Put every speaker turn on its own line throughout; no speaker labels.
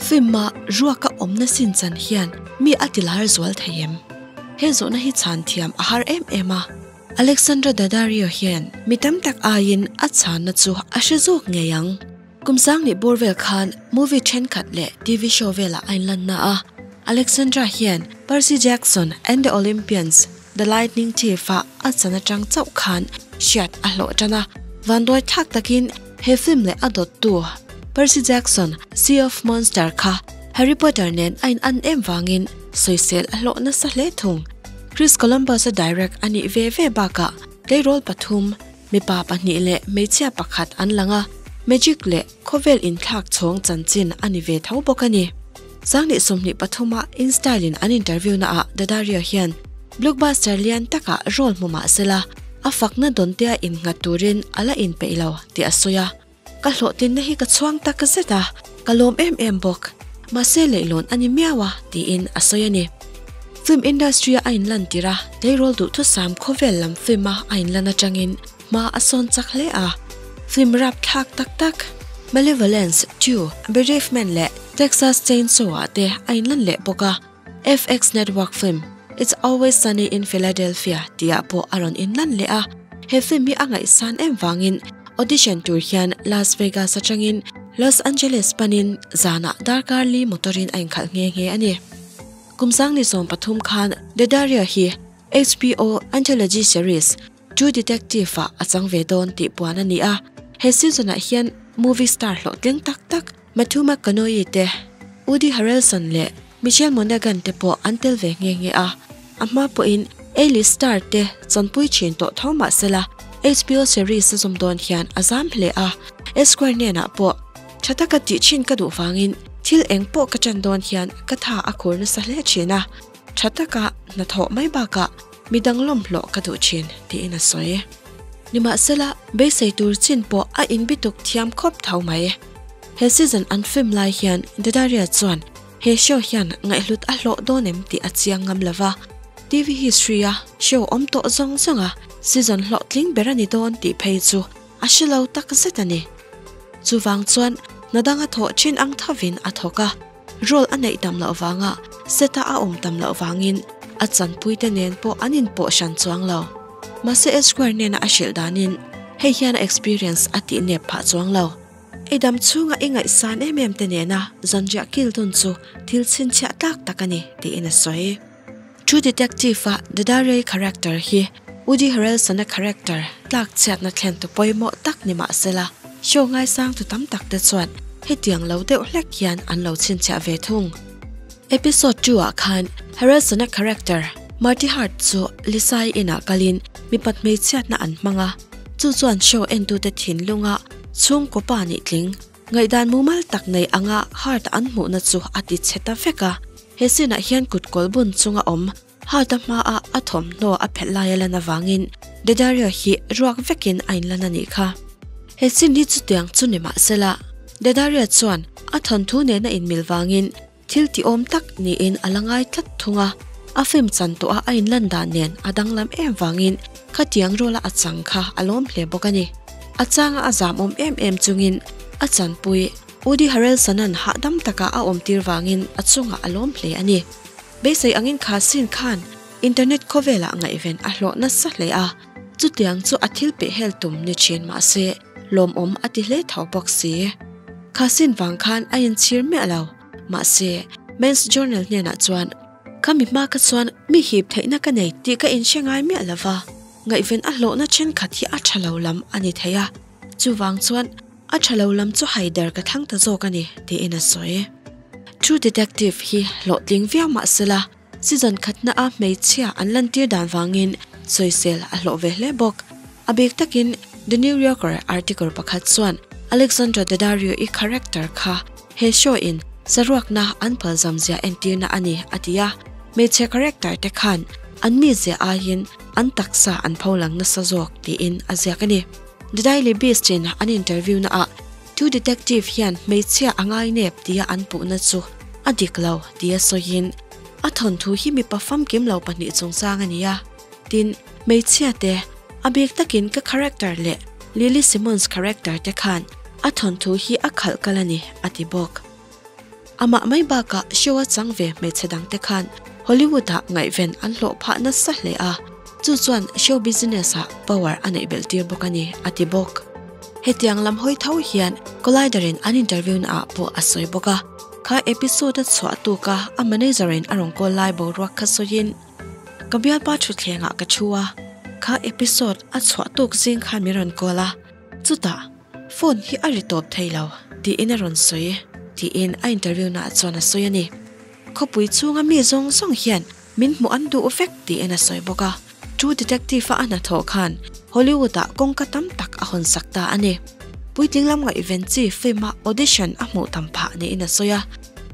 Film-a ruaka awmna sin chan hian mi a ti lar zual thei em? He zawhna hi chhan thiam a har em em a. Alexandra Daddario hian mi tam tak aiin a chhanna chu a hre zawk ngei ang. Kum sang nih bawr vel khan movie thenkhat leh TV show velah a inlanna a. Alexandra hian Percy Jackson and the Olympians, The Lightning Thief-a a chan atang chauh khan hriat a hlawh tan a. Vanduai thlak takin he film leh a dawttu Percy Jackson, Sea of Monster kha Harry Potter nen a in-an em vangin sawisel a hlawh nasa hle thung. Chris Columbus-a direct a nih ve ve bakah tleirawl pathum, mipa pahnih leh hmeichhia pakhat an lang a, magic leh khawvel inthlak chhawng chanchin a ni ve tho bawk a ni. Sangni 23 a InStyle in an interview na ah Daddario hian blockbuster lian takah role hmu mah sela a fakna dawntea innghat turin a la inpeih lo tih a sawi a. Ka hlawhtlinna hi ka chhuang tak zet a, ka lawm em em bawk. Mahse leihlawn a ni miau a, tiin a sawi a ni. Film industry-a a inlantir a, tleirawl duhthusam khawvel lam film-a a inlan atangin hma a sawn chak hle a. Film rapthlak tak tak, Malevolence, Two, Bereavement leh Texas Chainsaw-ah te a inlan leh bawk a. FX Network film It's Always Sunny in Philadelphia tihah pawh a rawn inlan leh a, he film hi a ngaihsan em vangin audition tur hian Las Vegas atangin Los Angeles panin zanah darkar li motor-in a inkhalh nghe nghe a ni. Kum sangni 13 khan Daddario hi HBO anthology series True Detective-ah a chang ve dawn tih puan a ni a, he season-ah hian movie star hlawhtling tak tak Matthew McConaughey te, Woody Harrelson leh Michelle Monaghan te pawh an tel ve nghe nghe a. A hma pawhin A-list star te chanpui thin tawh tho mah sela, HBO series a zawm dawn hian a zam hle a. Esquire hnenah pawh tha taka tih thin ka duh vangin thil eng pawh ka chan dawn hian ka tha a khur nasa hle thin a, tha taka hnathawh mai bakah midang lawmhlawh ka duh thin, tiin a sawi. Nimahsela, beisei tur chin pawh a inbituk thiam khawp tho mai. He season an film lai hian Daddaria chuan he show hian ngaihhlut a hlawh dawn em tih a chiang ngam lo va, TV history a show awm tawh zawng zawng a season hlawhtling ber a ni dawn tih phei chu a hre lo tak zet a ni. Chuvang chuan hna dang a thawh thin ang thovin a thawk a, role a neih tam loh vanga set-a a awm tam loh vangin a chanpuite nen pawh an inpawh hran chuang lo. Mahse Esquire nena a hrilh danin hei hian a experience a tih nep phah chuang lo. I dam chhunga i ngaihsan em em te nena zanriah kil dun chu thil chhinchhiah tlak tak a ni, tiin a sawi. True Detective-a Daddario character hi Woody Harrelson-a character tlak chhiatna thlen tu pawimawh tak ni mah sela, show ngaisang tu tam tak te chuan hetiang lo deuh hlek hian an lo chhinchhiah ve thung. Episode 2-ah khan Harrelson-a character Marty Hart chu Lisa-i inah kalin mipat hmeichhiatna an hmang a, chu chuan show entute thinlunga Chhungkaw pa nih tling, ngaihdan mumal tak nei anga Hart an hmuhna chu a ti chhe ta vek a. He scene-ah hian kut kawl bun chunga awm Hart-a hmaah a thawmhnaw a phelh lai a lan avangin Daddario hi ruak vekin a inlan a nih kha. He scene hi chutiang chu ni mah sela, Daddario chuan a thawnthu nena inmil vangin Thil tiawm tak niin a la ngai tlat thung a, a film chan tawh a a inlan dan nen a danglam em vangin khatiang rawla a chang kha a lawm hle bawk a ni. A changa a zamawm em em chungin a chanpui Woody Harrelson-a'n hahdam taka a awmtir vangin a chungah a lawm hle a ni. Beisei angin kha scene khan internet khawvelah ngaihven a hlawh nasa hle a, chutiang chu a thil pehhel tum ni thin mahse lawmawm a ti hle tho bawk si. Kha scene vang khan a inchhir miah lo. Mahse, Men's Journal hnenah chuan, Ka mi hma kha chuan mi hip theihna ka nei tih ka inhre ngai miah lo va, ngaihven a hlawhna thenkhat hi a tha lo lam a ni thei a, chuvang chuan a tha lo lam chu haider ka thlang ta zawk a ni, tiin a sawi. True Detective hi hlawhtling viau mah sela, season khatna a hmeichhia an lantir dan vangin sawisel a hlawh ve hle bawk. A bik takin The New Yorker article pakhat chuan Alexandra Daddario-i character kha he show in saruakna an palzam zia entirna a ni a ti a, hmeichhe character te khan an mizia aiin an taksa an pholang nasa zawk tiin a ziak a ni. The Daily Beast in an interview na ah Two Detective hian hmeichhia a ngai nep tia an puhna chu a dik lo tia sawiin a thawnthu hi mipa famkim lo pahnih chungchang a ni a, tin hmeichhia te a bik takin ka character leh Lily Simmons character te khan a thawnthu hi a khalh kal a ni a ti bawk. Amah mai bakah show a chang ve hmeichhe dangte khan Hollywood-ah ngaihven an hlawh phah nasa hle a, chu chuan show business-ah power a neih belh tir bawk a ni, a ti bawk. Hetiang lam hawi tho hian Collider-in an interview-naah pawh a sawi bawk a, kha episode a chhuah tuka a manager-in a rawn call lai boruak kha sawiin, Ka bialpa thutthlengah ka thu a, kha episode a chhuah tuk zing khan min rawn call a, chutah phone hi a ri tawp thei lo tiin a rawn sawi, tiin a interview-naah chuan a sawi a ni. Khawpui chhunga mi zawng zawng hian min hmuh an duh vek tiin a sawi bawk a. True Detective-a a hnathawh khan Hollywood-ah kawngka tam tak a hawn sak ta a ni. Puitling lam ngaihven chi film-a audition a hmuh tam phah niin a sawi a.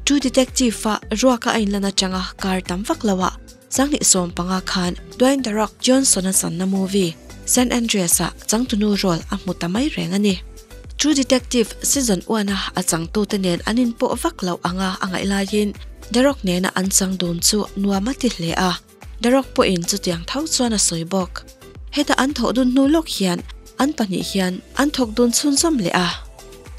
True Detective-a ruaka a inlan atanga kar tam vak loah 2015 khan Dwayne The Rock Johnson-a channa movie San Andreas-ah changtunu role a hmu ta mai reng a ni. True Detective season one-a a changtute nen an inpawh vak loh anga a ngaih laiin The Rock nena an chang dun chu nuam a ti hle a, The Rock pawhin chutiang tho chuan a sawi bawk. Heta an thawh dun hnu lawk hian an pahnih hian an thawk dun chhunzawm leh a.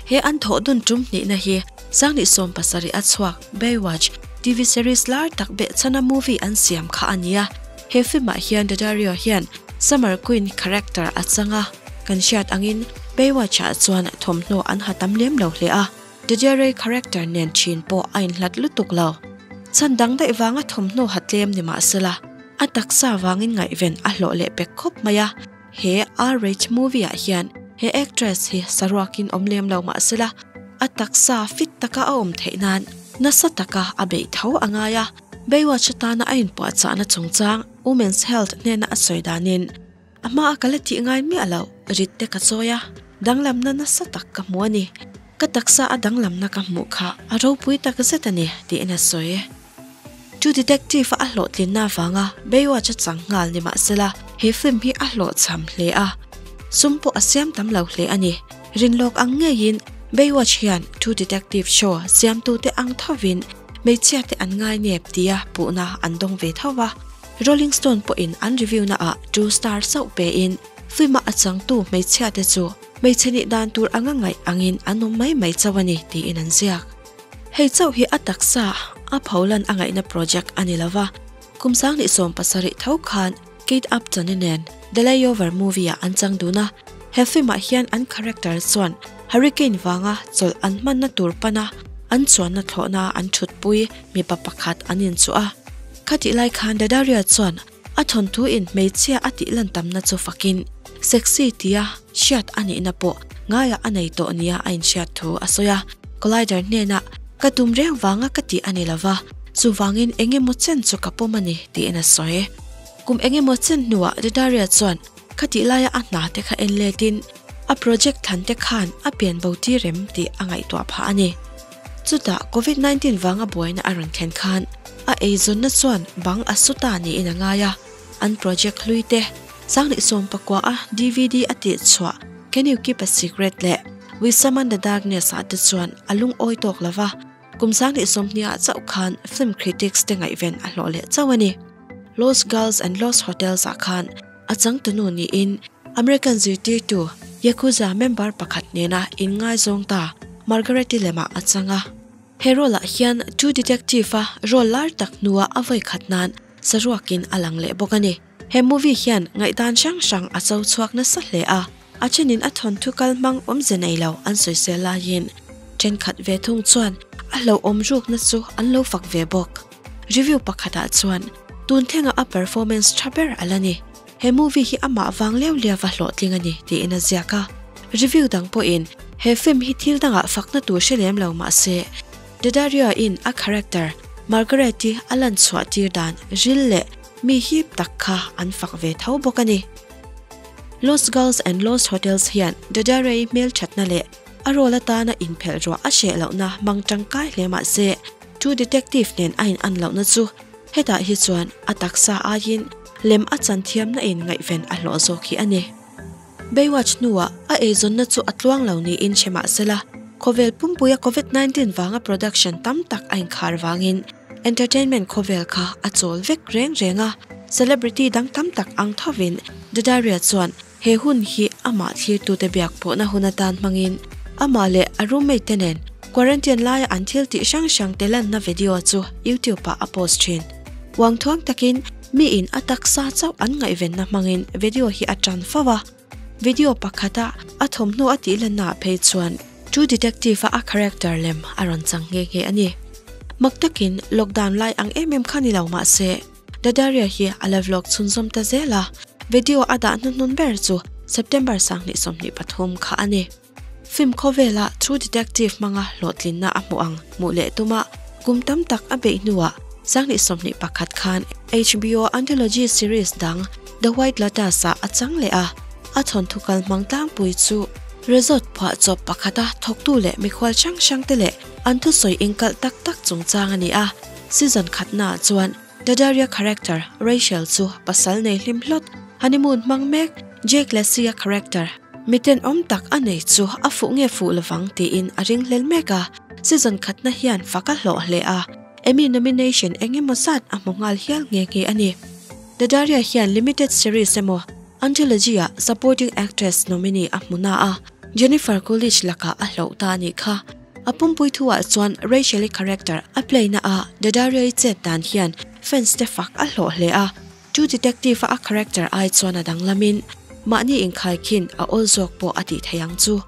He an thawh dun tum hnihna hi 2017 a chhuak Baywatch TV series lar tak behchhana movie an siam kha a ni a. He film-ah hian Daddario hian Summer Queen character a chang a, kan hriat angin Baywatch-ah chuan thawmhnaw an ha tam lem lo hle a, Daddario character nen thin pawh a inhlat lutuk lo. Chhan dang daih vanga thawmhnaw ha tlem ni mahsela, a taksa vangin ngaihven a hlawh leh pek khawp mai a. He R-rated movie-ah hian he actress hi saruakin awm lem lo mahsela, a taksa fit taka a awm theih nan nasa taka a beih tho a ngai a. Baywatch atana a inpuahchahna chungchang Women's Health hnena a sawi danin, A hmaa ka la tih ngai miah loh rit te ka chawi a, danglamna nasa tak ka hmu a ni. Ka taksa a danglamna ka hmuh kha a ropui tak zet a ni, tiin a sawi. True Detective-a a hlawhtlinna avanga Baywatch a chang nghal ni mahsela he film hi a hlawhchham hle a, sum pawh a siam tam lo hle a ni. Rinlawk ang ngeiin Baywatch hian True Detective show siamtute ang thovin hmeichhiate an ngai nep tia puhna an dawng ve tho va. Rolling Stone pawhin an review naah two star chauh pein film-a a changtu hmeichhiate chu hmeichhe nih dan tur anga ngaih angin an awm mai mai chauh a ni tiin an ziak. Hei chauh hi a taksa a pholan a ngaihna project a ni lova, kum 2017 tho khan Kate Upton-i nen The Layover movie-ah an chang dun a, he film-ah hian an character chuan hurricane vanga chawlh an hmanna tur pana an chuanna thlawhna an thutpui mipa pakhat an inchuh a. Khatih lai khan Daddario chuan a thawnthu in hmeichhia a tih lan tamna chu fakin sexy tia hriat a nihna pawh ngaiah a nei tawh nia a inhriat thu a sawi a. Collider hnenah, Ka tum reng vanga ka tih a ni lova, chuvangin eng emaw chen chu ka pawm a ni, tiin a sawi. Kum eng emaw chen hnuah Daddario chuan khatih laia a hna te kha en letin a project thlan te khan a pian bo tir em tih a ngaihtuah phah a ni. Chutah Covid 19 vanga buaina a rawn thlen khan a eizawnna chuan bang a su ta niin a ngai a, an project hlui te 2019 a DVD a tih chhuah Can You Keep a Secret leh We Summon the Darkness ah te chuan a lungawi tawk lo va, kum 2020 ah chauh khan film critics te ngaihven a hlawh leh chauh a ni. Lost Girls and Lost Hotels ah khan a changtunu niin American zirtirtu Yakuza member pakhat nena inngaizawng ta Margaret-i lemah a chang a. He role-ah hian True Detective-a role lar tak hnua a vawi khat nan saruakin a lang leh bawk a ni. He movie hian ngaihdan hrang hrang a cho chhuak nasa hle a, a thenin a thawnthu kal hmang awmze nei lo an sawisel laiin thenkhat ve thung chuan a hlauhawm rukna chu an lo fak ve bawk. Review pakhatah chuan tun thlenga a performance tha ber a la ni. He movie hi amah vang liau liau va hlawhtling a ni tiin a ziak a. Review dang pawhin he film hi thil dangah fakna tur hre lem lo mah se, Daddario-in a character Margaret-i a lan chhuah tir dan ril leh mi hip tak kha an fak ve tho bawk a ni. Lost Girls and Lost Hotels hian Daddario-i hmelthatna leh a role atana inphelh ruah a hreh lohna hmang tangkai hle mah se, True Detective nen a in an lohna chu Hetah hi chuan a taksa aiin lem a chan thiamna in ngaihven a hlawh zawk hi a ni. Baywatch hnuah a eizawnna chu a tluang lo niin hre mah sela, khawvel pumpuia Covid 19 vanga production tam tak a inkhar vangin entertainment khawvel kha a chawl vek reng reng a, celebrity dang tam tak ang thovin Daddaria chuan he hun hi amah thlirtute biak pawhna hun atan hmangin amah leh a roommate te nen. Quarantine laia an thil tih hrang hrang te lanna video chu YouTube ah a post thin. Uang thuang takin mi in a taksa chauh an ngaihvenna hmangin video hi a tan fo a. Video pakhata a thawmhnaw a tih lanna ah phei chuan True Detective a a character lem a rawn chang nghe nghe a ni. Mak takin lockdown lai ang em em kha ni lo mahse Dadaria hi a la vlog chhunzawm ta zel a, video a dah hnuhnun ber chu September 2023 kha a ni. Film khawvela True Detective hmanga hlawhtlinna a hmuh ang hmuh leh tuma kum tam tak a beih hnuah 2021 khan HBO anthology series dang The White Lotus-ah a chang leh a, a thawnthu kal hmang tlangpui chu resort phuahchawp pakhata thawktu leh mikhual hrang hrangte leh an thusawi inkalh tak tak chungchang a ni a, season khatnaah chuan Dadaria character Rachel chu pasal nei hlim hlawt, honeymoon hmang mek Jake Lassie-a character miten awm tak a nei chu a fuh nge fuh lovang tiin a ringhlel mek a, season khatna hian fak a hlawh hle a, Emmy nomination eng emaw zat a hmu nghal hial nghe nghe a ni. Dadaria hian limited series emaw anthology-ah supporting actress nominee a hmu na a, Jennifer Coolidge lakah a hlauh ta a nih kha. A pumpui thuah chuan Rachel-i character a play na a Daddario-i chet dan hian fans te fak a hlawh hle a, True Detective-a a character ai chuan a danglamin mahni inkhaikhin a awl zawk pawh a tih theih ang chu.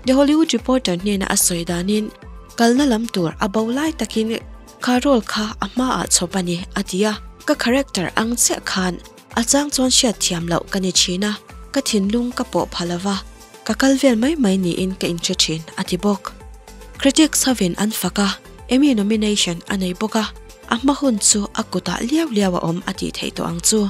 The Hollywood Reporter hnena a sawi danin kalna lam tur a bo lai takin kha role kha a hmaah chhawp a ni a ti a, ka character ang chiah khan a chang chuan hriatthiam loh ka ni thin a, ka thinlung ka pawh pha lova. Ka kal vel mai mai niin ka inhre thin, a ti bawk. Critics hovin an fak a, Emmy nomination a nei bawk a, a hma hun chu a kutah liau liau a awm a tih theih tawh ang chu.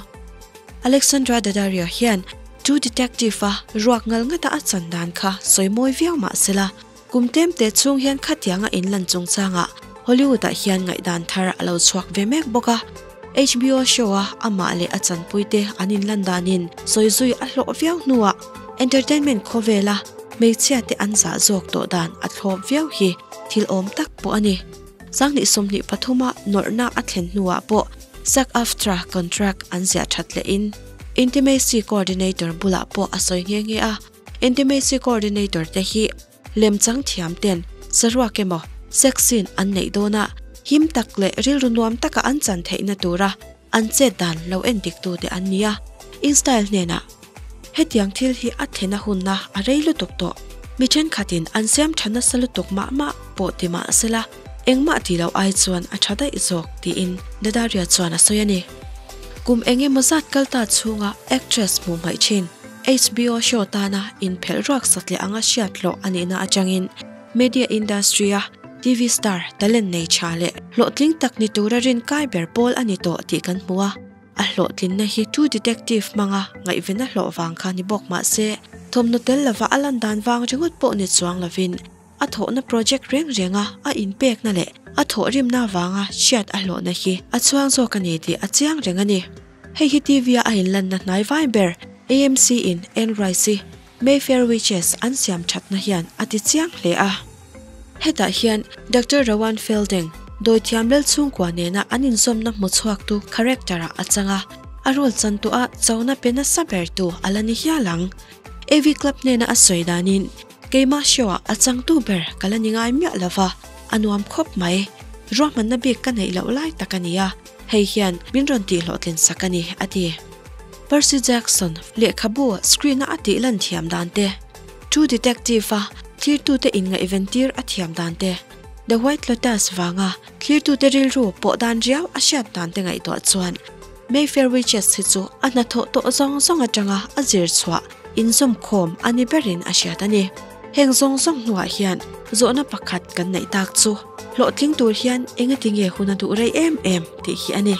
Alexandra Daddario hian True Detective-a ruak ngal ngata a chan dan kha sawi mawi viau mah sela, kum tlemte chhung hian khatianga inlan chungchangah Hollywood-ah hian ngaihdan thar a lo chhuak ve mek bawk a. HBO show-a amah leh a chanpuite an inlan danin sawi zui a hlawh viau hnuah entertainment khawvela hmeichhiate an zah zawk tawh dan a thlawp viau hi thil awm tak pawh a ni. 2023-a nawrhna a thlen hnuah pawh SAG-AFTRA contract an ziah that lehin Intimacy Coordinator bulah pawh a sawi nghe nghe a, Intimacy Coordinator te hi Lemchang thiam ten saruak emaw sex scene an neih dawn a, him tak leh rilru nuam taka an chan theihna tura an chet dan lo en dik tute an ni a, InStyle hnenah hetiang thil hi a thlen a hunna a rei lutuk tawh. Mi thenkhatin an siam tha nasa lutuk mah mah pawh ti mah sela, engmah tih loh ai chuan a tha daih zawk tiin Dadaria chuan a sawi a ni. Kum eng emaw zat kal ta chhunga actress hmuh hmaih thin. HBO show tana inphelh ruak satliah anga hriat hlawh a nihna atangin media industry-a TV star talent nei tha leh hlawhtling tak ni tura rin kai ber pawl a ni tawh tih kan hmu a. A hlawhtlinna hi True Detective hmanga ngaihven a hlawh vang kha ni bawk mah se, thawmhnaw tel lova a lan dan vang ringawt pawh ni chuang lovin a thawhna project reng renga a inpekna leh a thawhrimna vanga hriat a hlawhna hi a chhuang zawk a ni tih a chiang reng a ni. Hei hi TV-a a inlanna hnai vai ber AMC in Anne Rice-i Mayfair Witches an siam thatna hian a ti chiang hle a. Hetah hian Doctor Rowan Felding, dawithiam lal chhungkua nena an inzawmna hmu chhuaktu character-ah a chang a, a role chantuah chona pe nasa bertu a la ni hial ang. AV Club hnena a sawi danin, Keimah show-ah a changtu ber ka la ni ngai miah lova, a nuam khawp mai. Ruahmanna bik ka neih loh lai tak a ni a. Hei hian min rawn tih hlawhtlin sak a ni, a ti. Percy Jackson lehkhabu screen-a a tih lan thiam dan te, True Detective-a thlirtute inngaihven tir a thiam dan te, The White Lotus vanga thlirtute rilru pawh dan riau a hriat dan te ngaihtuah chuan Mayfair Witches hi chu a hnathawh tawh zawng zawng atanga a zir chhuah inzawmkhawm a ni berin a hriat a ni. Heng zawng zawng hnuah hian zawhna pakhat kan neih tak chu. Hlawhtling tur hian engati nge hun a duh rei em em tih hi a ni.